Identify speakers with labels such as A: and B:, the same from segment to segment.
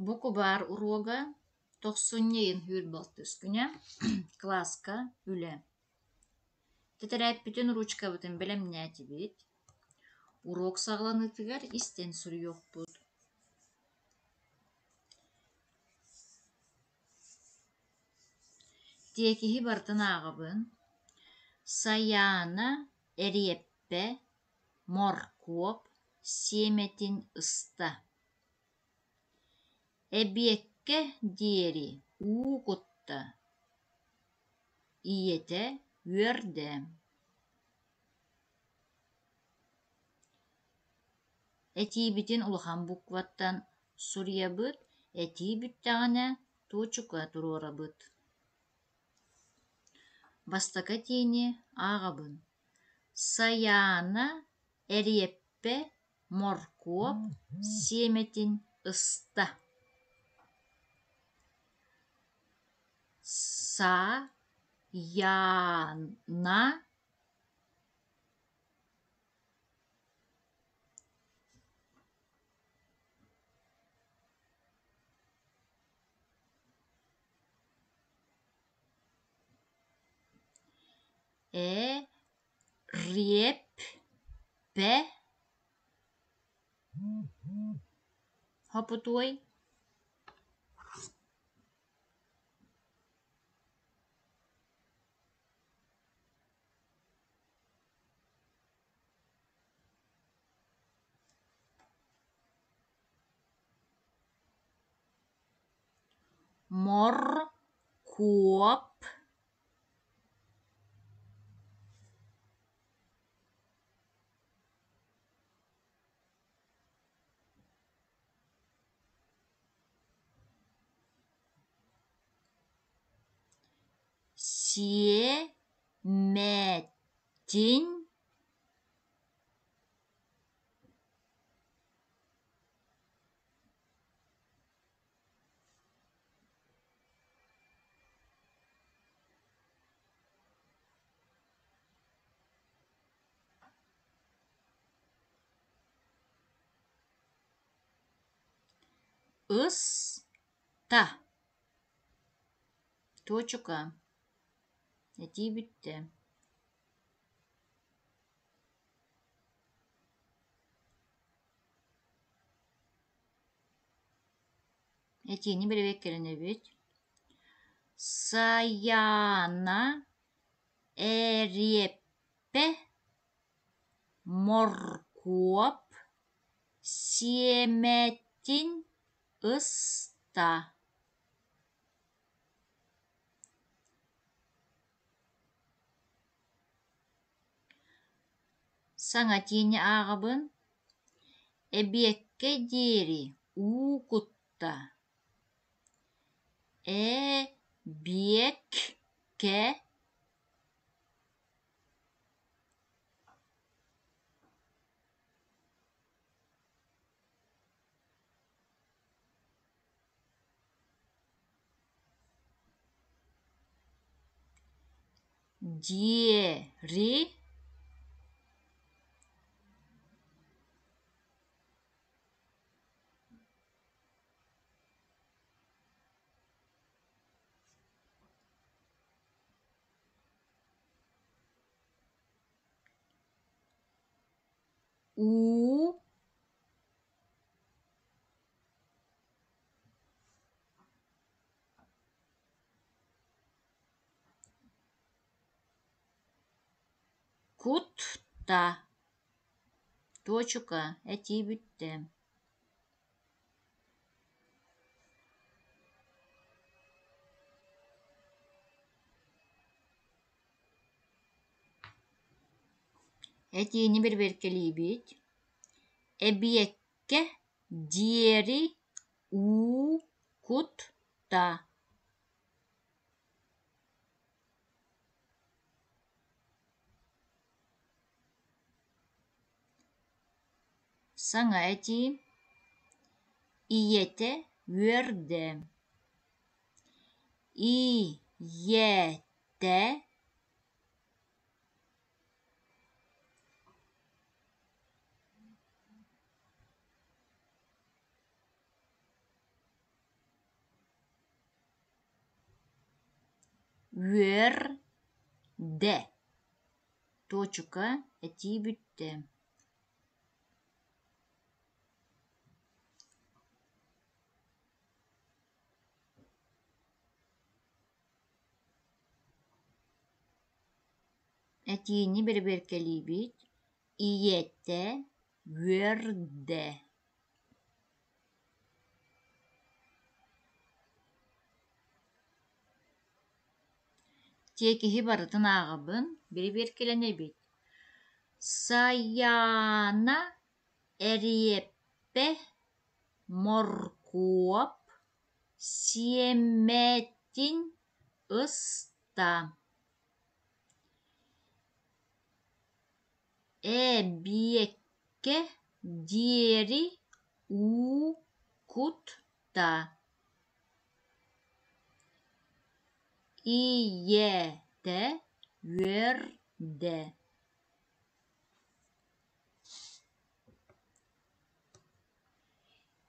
A: Букубаар уруога тохсунньу ыйын 26 күнэ кылааска үлэ. Тэтэрээппитин ручкабытын бэлэмнээтибит. Уруок саҕаланыытыгар истэн суруйуохпут. Тиэкиһи барытын ааҕабын. Сайаана эриэппэ, моркуоп сиэмэтин ыста. Эбиэккэ диэри уу кутта, ийэтэ үөрдэ Этиибитин улахан букваттан суруйабыт, этии бүттэҕинэ туочука туруорабыт. Бастакы этиини ааҕабын: Сайаана эриэппэ моркуоп сиэмэтин ыста. Са-йаа-на Э риэп-пэ хопутуой Мор-куоп Сиэ-мэ-тин Ыс-та Туочука Этии бүттэ Этиини бэрэбиэркэлэнэбит Сайаана эриэппэ моркуоп сиэмэтин ыста. Саҥа этиини ааҕабын: Эбиэккэ диэри уу кутта, ээ-биэк-кэ диэри уу Кут-та Туочука этии бүттэ Этиини бэрэбиэркэлиибит: Эбиэккэ диэри уу кутта. Саҥа этии: Ийэтэ үөрдэ, И-йэ-тэ Үөрдэ. Туочука этии бүттэ. Этиини бэрэбиэркэлиибит: ийэтэ үөрдэ. Тиэкиһи барытын ааҕабын, бэрэбиэркэлэнэбит. Сайаана эриэппэ, моркуоп сиэмэтин ыста. Эбиэккэ диэри уу кутта. Ийэтэ үөрдэ.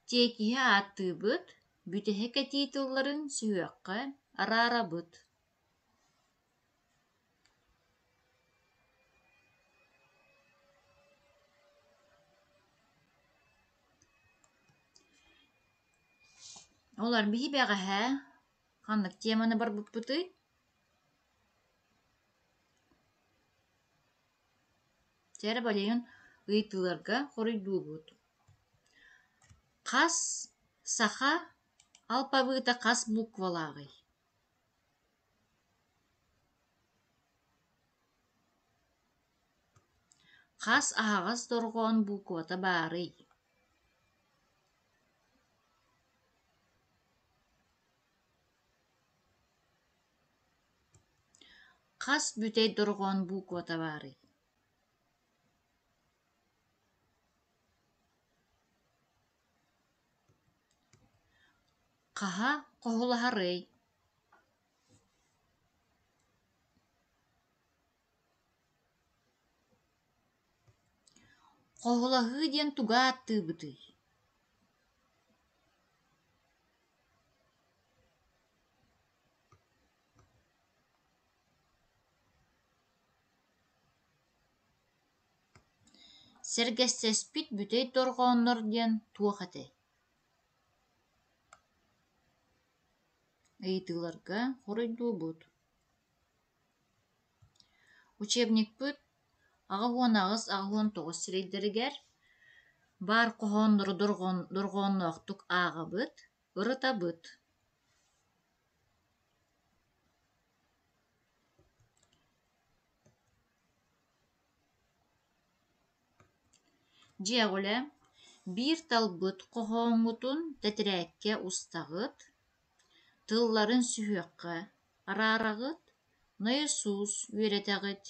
A: Тиэкиһи ааттыыбыт, бүтэһик этии тылларын сүһүөххэ араарабыт. Олор биһи бэҕэһээ ханнык теманы барбыппытый? Чэ эрэ балыйан ыйытыыларга хоруйдуубут. Хас саха алпабыыта хас буквалааҕый? Хас аһаҕас дорҕоон буквата баарый? Хас бүтэй дорҕоон буквата баарый? Хаһа хоһулаһарый? Хоһулаһыы диэн тугу ааттыыбытый? Сэргэстэспит бүтэй дорҕооннор диэн туох этэй? Ыйытыыларга хоруйдуубут. Учебникпыт 88-89 сирэйдэригэр баар хоһооннору дорҕоонноохтук ааҕабыт, ырытабыт. Дьиэҕүлэ биир талбыт хоһооҥҥутун тэтэрээккэ устаҕыт, тылларын сүһүөххэ араараҕыт, нойосуус үөрэтэҕит.